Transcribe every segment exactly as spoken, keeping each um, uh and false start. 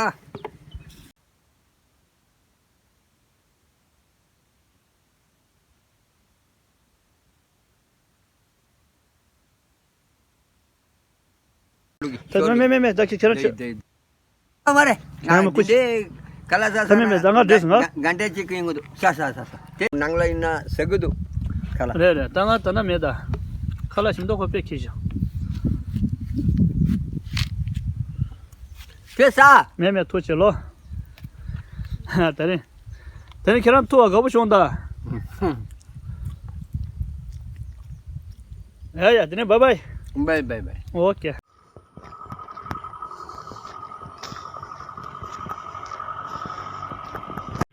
ཨ། ད་མེ་མེ་མེ་མེ་ད་ཁྱེད་ཁྱེད་རང་ཆོས། ཨ་མ་རེད། ང་མ་ཀུ་ཤི། འདི་ག་ལ་ས་ས་ད་མེ་མེ་ད་ང་འདྲེས་ང་། ག་འདྲས་ཅིག་གི་ཡོང་གི་འདུག་ཤ་ཤ་ཤ་ཤ། དེ་ནང་ལ་ཡིན་ན་ཟ་གི་འདུག་ཁ་ལ། རེད་རེད། ད་ང་ད་ན་མེད་ད། ཁ་ལ་ཞིམ་མདོག་ཁོ་དཔེ་ཁྱི་ཞིག་ཁྱོད་ས། མེད་མེད་ཐུགས་རྗེ་ལོ། དེ་རིང་། དེ་རིང་ཁྱེད་རང་ཐུག་པ་དགའ་པོ་བྱུང་ད། ཡ་ཡ་དེ་ནས་བཱའི་བཱའི། བཱའི་བཱའི་བཱའི། ཨོ་ཀེ།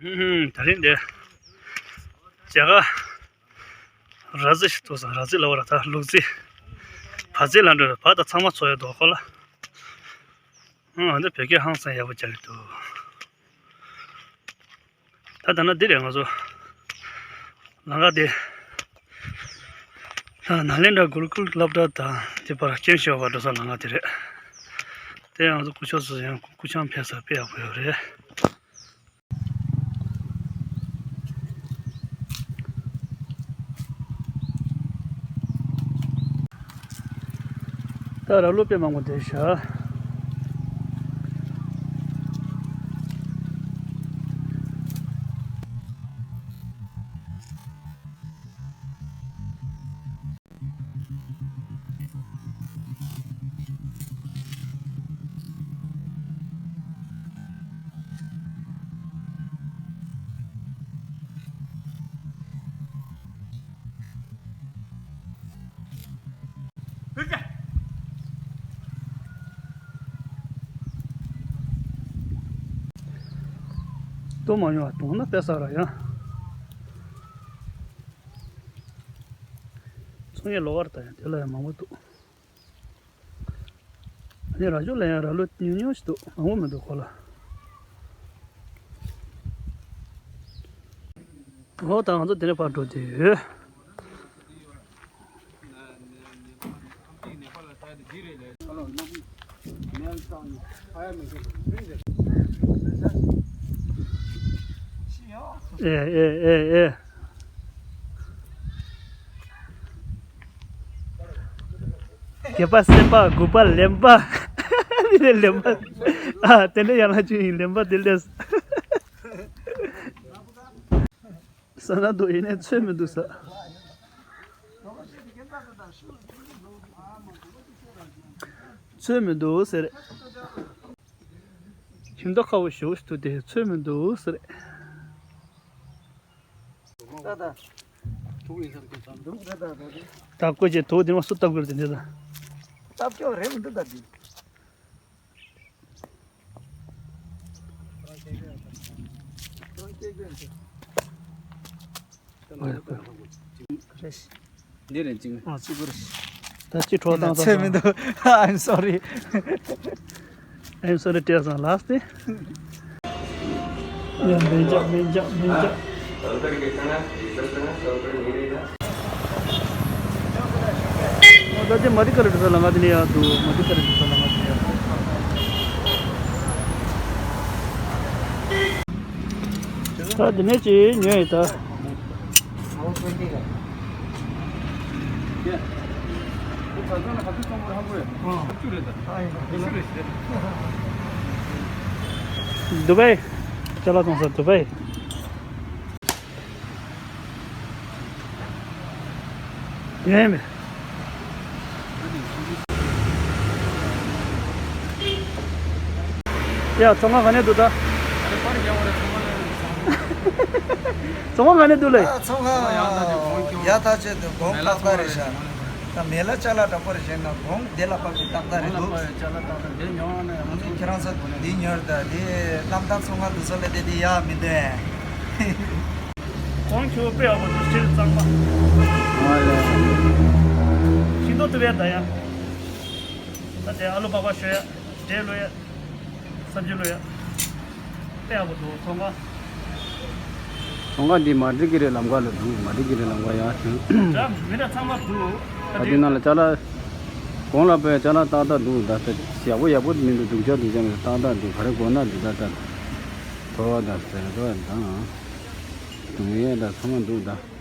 ཧུམ་ཧུམ། དེ་རིང་འདི་རྒྱ་གར་ར་རྫི་ཞིག་ཐུག་སོང་། ར་རྫི་ལབ་པ་ར་ད་ལུག་རྫི། བ་རྫི་ལབ་འགྲོ་ར། བ་དང་ཚང་མ་འཚོ་ཡ་འདུག་ཁོ་ལ། ང་ཚོ་བོད་སྐད་ཧང་སང་ཡག་པོ་རྒྱག་གི་འདུག་ད་ད་ན་འདི་རེད་ང་ཚོ། ལམ་ཁ་དེ། ད་ནཱ་ལེནྡྲ་གུ་རུ་ཀུལ་སློབ་གྲྭ་དང་དེ་བར་སྐྱེམས་ཤོར་བ་འགྲོ་ས་ལམ་ཁ་དེ་རེད། དེ་ང་ཚོ་སྐུ་ཞབས་སུ་ཡང་སྐུ་ཆང་ཕེབས་ས་དཔེ་ཡག་པོ་ཡོད་རེད། ད་ར་ལོ་དཔེ་མང་པོ་བསྡད་ཤག་ལྟོ་མ་ཉོ་བ་གཏོང་ན་དཔེ་ས་ར་ཡང་། ཚོང་ཡས་ལོ་བར་ད་ཡང་དེ་ལ་ཡང་མང་པོ་འདུག་ཨ་ནི་ར་ཅོ་ལ་ཡང་ར་ལོ་ཉུང་ཉུང་ཞིག་འདུག་མང་པོ་མི་འདུག་ཁོ་ལ། འོ་ད་ང་ཚོ་དེ་ནས་ཕར་འགྲོ་དུས། ཨེ་ཨེ་ཨེ་ཨེ། བརྒྱད་པ་སེམས་པ་དགུ་པ་ལེན་པ། ལེན་པ། ཨ་དེ་འདྲ་ཡང་ལ་ཅིག་ཡིན་ལེན་པ་དེ་ལས། ས་ན་དོ་ཡིན་ནས་ཚོད་མི་འདུག་ས། ཚོད་མི་འདུག་ཟེར། ཁྱིམ་ཐོག་ཁ་བོ་ཞུ་ཞུ་དེ་ཚོད་མི་འདུག་ཟེར། ད་ད། ཐུག་ཡིན་ས་དེ་ཙམ་འདུག་ད་ད་ད་དེ། ད་ཀོ་ཅེ་དོ་དེ་མ་སུ་སྟབས་གིར་དེ་འདི་ད། སྟབས་སྐྱོ་རེད་མི་འདུག་ད་དེ། འདི་རེད་ཅིང་། ཨ་ཅི་གུར། ད་ཅི་འཕྲོ་བཏང་ཚར་སོང་། I'm sorry. I'm sorry སྤྲད་སོང་ལགས་ཏེ། ཡ་མེ་འཇག་མེ་འཇག་མེ་འཇག་ད་ཅི་མ་ཏི་ཀ་ར་འགྲོ་ས་ལ་ང་དེ་ནས་ཡར་འདུག་མ་ཏི་ཀ་ར་འགྲོ་ས་ལ་ང་དེ་ནས་ཡར། ད་དེ་ནས་ཅི་ཉོས་ཡོད་ད། དུ་བའི། ཅ་ལག་གཏོང་ས་དུ་བའི། ཡིན་མེད། ཡ་ཚང་མ་ག་ནས་འདུག་ད། ཚང་མ་ག་ནས་འདུག་ལེ། ཚང་མ་ཡག་ཐག་ཆོད་འདུག་གོང་ཏག་ཏག་རེད་ཤག་ད་མེ་ལ་ཅ་ལག་དྲག་པོ་རེད་ཤག་ན་གོང་དེ་ལ་ཕབ་ཀྱི་ཏག་ཏག་རེད་འདུག་ཅ་ལག་ཏག་ཏག་འདི་ཉོ་ནས་ང་ཚོ་ཁྱེད་རང་ཚོ་འདི་ཉོར་ད་འདི་གནམ་ཐང་ཚོང་ཁང་འདུག་ས་ལ་དེ་འདི་ཡག་མི་འདུག་ཨེ། གོང་ཁྱོད་དཔེ་ཡག་པོ་འདུག་སྤྱིར་གཙང་མ། ཨོ་ལེ། ཤིང་ཏོག་བཏུ་བའི་ད་ཡ། ད་དེ་ཨ་ལུ་པགས་པ་བཤོས་ཡ། འབྲས་བླུགས་ཡ། སབ་ཇི་བླུགས་ཡ། དཔེ་ཡག་པོ་འདུག་ཚོང་ཁང་། ཚོང་ཁང་འདི་མ་འགྲིག་གི་རེད་ལམ་ཁ་ལ་འདུག་མ་འགྲིག་གི་རེད་ལམ་ཁ་ཡ། ད་མི་འདྲ་ཚང་མ་འདུག་ད་འདི་ནང་ལ་ཅ་ལག་གོང་ལ་པའི་ཅ་ལག་ཏག་ཏག་འདུག་ད་ལྟ་ཡག་པོ་ཡག་པོ་མི་འདུག་སྡུག་ཅག་སྡུག་ཅག་མི་འདུག་ཏག་ཏག་འདུག་ག་རེ་དགོས་ན་འདི་ད་ལྟ་དོ་བ་དང་ཟས་དོ་དང་སྡུག་ཡས་དང་ཚང་མ་འདུག་ད།